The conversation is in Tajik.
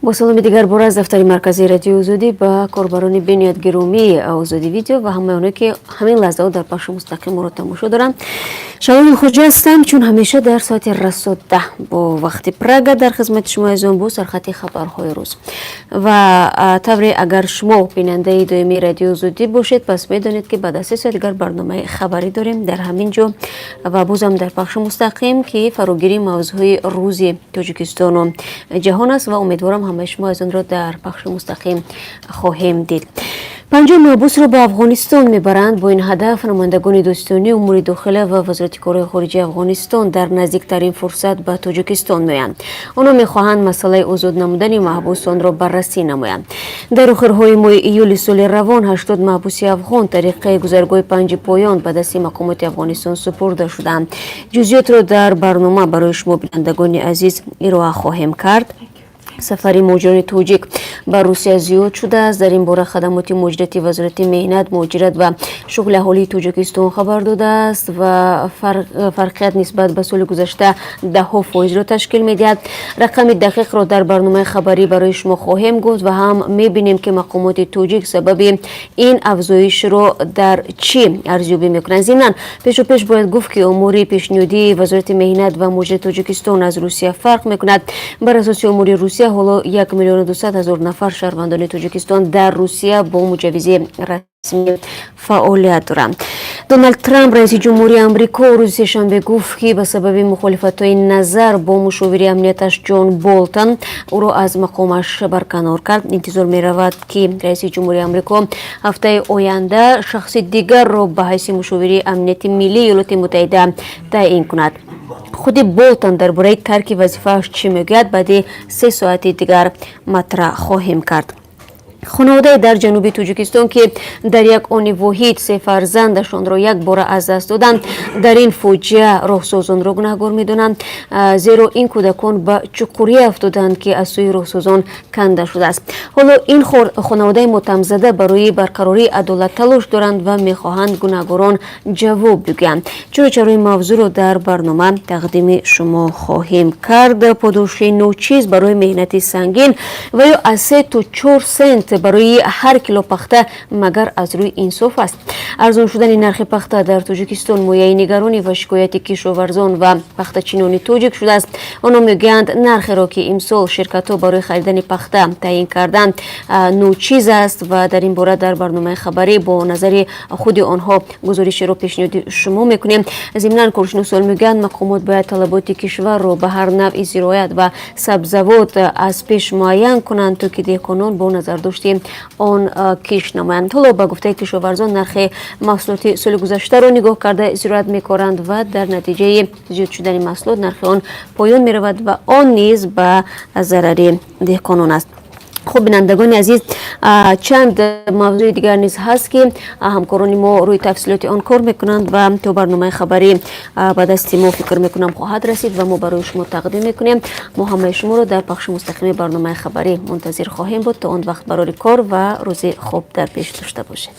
Бо саломи дигар бор аз дафтари марказии Радиои Озодӣ ба корбарони бениҳоят гиромии Озодӣ Видео ва ҳамаи оне, ки ҳамин лаҳзаҳо дар пахши мустақим моро тамошо доранд. Шаломи Хоҷа ҳастам. Чун ҳамеша, дар соати расо 10 бо вақти Прага дар хизмати шумо азизон бо сархати хабарҳои рӯз. Ва тавре агар шумо бинандаи доимии Радиои Озодӣ бошед, пас медонед, ки баъд аз 3 соат дигар барномаи хабарӣ дорем дар ҳамин ҷо ва бозам дар пахши мустақим, ки фарогири мавзӯъҳои рӯзи Тоҷикистону ҷаҳон аст, ва умедворам, ҳамаи шумо аз онро дар пахши мустақим хоҳем дид. 50 маҳбусро ба Афғонистон мебаранд. Бо ин ҳадаф намояндагони додситонии умури дохила ва Вазорати корҳои хориҷии Афғонистон дар наздиктарин фурсат ба Тоҷикистон меоянд. Онҳо мехоҳанд масъалаи озод намудани маҳбусонро баррасӣ намоянд. Дар охирҳои моҳи июли соли равон 80 маҳбуси афғон тариқаи гузаргоҳи Панҷи Поён ба дасти мақомоти Афғонистон супурда шуданд. Ҷузъиётро дар барнома барои шумо, бинандагони азиз, ироа хоҳем кард. Сафари муҳоҷирони тоҷик ба Русия зиёд шудааст. Дар ин бора хадамоти муҳоҷирати Вазорати меҳнат, муҳоҷират ва шуғли аҳолии Тоҷикистон хабар додааст ва фарқият нисбат ба соли гузашта даҳҳо фоизро ташкил медиҳад. Рақами дақиқро дар барномаи хабарӣ барои шумо хоҳем гуфт ва ҳам мебинем, ки мақомоти тоҷик сабаби ин афзоишро дар чӣ арзёбӣ мекунанд. Зимнан, пешу пеш бояд гуфт, ки омори пешниҳодии Вазорати меҳнат ва муҳоҷирати Тоҷикистон аз Русия фарқ мекунад. Бар асоси омори Русия, ҳоло 1 200 000 нафар шаҳрвандони Тоҷикистон дар Русия бо муҷаввизи расмӣ фаъолият доранд. Доналд Трамп, раиси ҷумҳурии Амрико, рӯзи сешанбе гуфт, ки ба сабаби мухолифатҳои назар бо мушовири амнияташ Ҷон Болтон ӯро аз мақомаш барканор кард. Интизор меравад, ки раиси ҷумҳурии Амрико ҳафтаи оянда шахси дигарро ба ҳайси мушовири амнияти миллии Иёлоти Муттаҳида таъин кунад. Худи Болтон дар бораи тарки вазифааш чӣ мегӯяд, баъди 3 соати дигар матраҳ хоҳем кард. Хонаводае дар ҷануби Тоҷикистон, ки дар як они воҳид се фарзандашонро якбора аз даст доданд, дар ин фоҷиа роҳсозонро гунаҳгор медонанд, зеро ин кӯдакон ба чуқурӣ афтоданд, ки аз сӯи роҳсозон канда шудааст. Ҳоло ин хонаводаи мотамзада барои барқарории адолат талош доранд ва мехоҳанд гунаҳгорон ҷавоб бигӯянд. Чуну чарои мавзӯъро дар барнома тақдими шумо хоҳем кард. Подоши ночиз барои меҳнати сангин ва ё аз 3 то 4 сент барои ҳар кило пахта магар аз рӯи инсоф аст? Арзон шудани нархи пахта дар Тоҷикистон мояи нигаронӣ ва шикояти кишоварзон ва пахтачинони тоҷик шудааст. Онҳо мегӯянд, нархеро, ки имсол ширкатҳо барои харидани пахта таъин карданд, ночиз аст, ва дар ин бора дар барномаи хабарӣ бо назари худи онҳо гузоришеро пешниҳоди шумо мекунем. Зимнан, коршиносон мегӯянд, мақомот бояд талаботи кишварро ба ҳар навъи зироат ва сабзавот аз пеш муайян кунанд, то ки деҳқонон бо назардошти он кишт намоянд. Ҳоло, ба гуфтаи кишоварзон, нархи маҳсулоти соли гузаштаро нигоҳ карда зироат мекоранд ва дар натиҷаи зиёд шудани маҳсулот нархи он поён меравад ва он низ ба зарари деҳқонон аст. Хуб, бинандагони азиз, чанд мавзӯи дигар низ ҳаст, ки ҳамкорони мо рӯи тафсилоти он кор мекунанд ва то барномаи хабарӣ ба дасти мо, фикр мекунам, хоҳад расид ва мо барои шумо тақдим мекунем. Мо ҳамаи шуморо дар пахши мустақими барномаи хабарӣ мунтазир хоҳем буд. То он вақт барори кор ва рӯзи хуб дар пеш дошта бошед.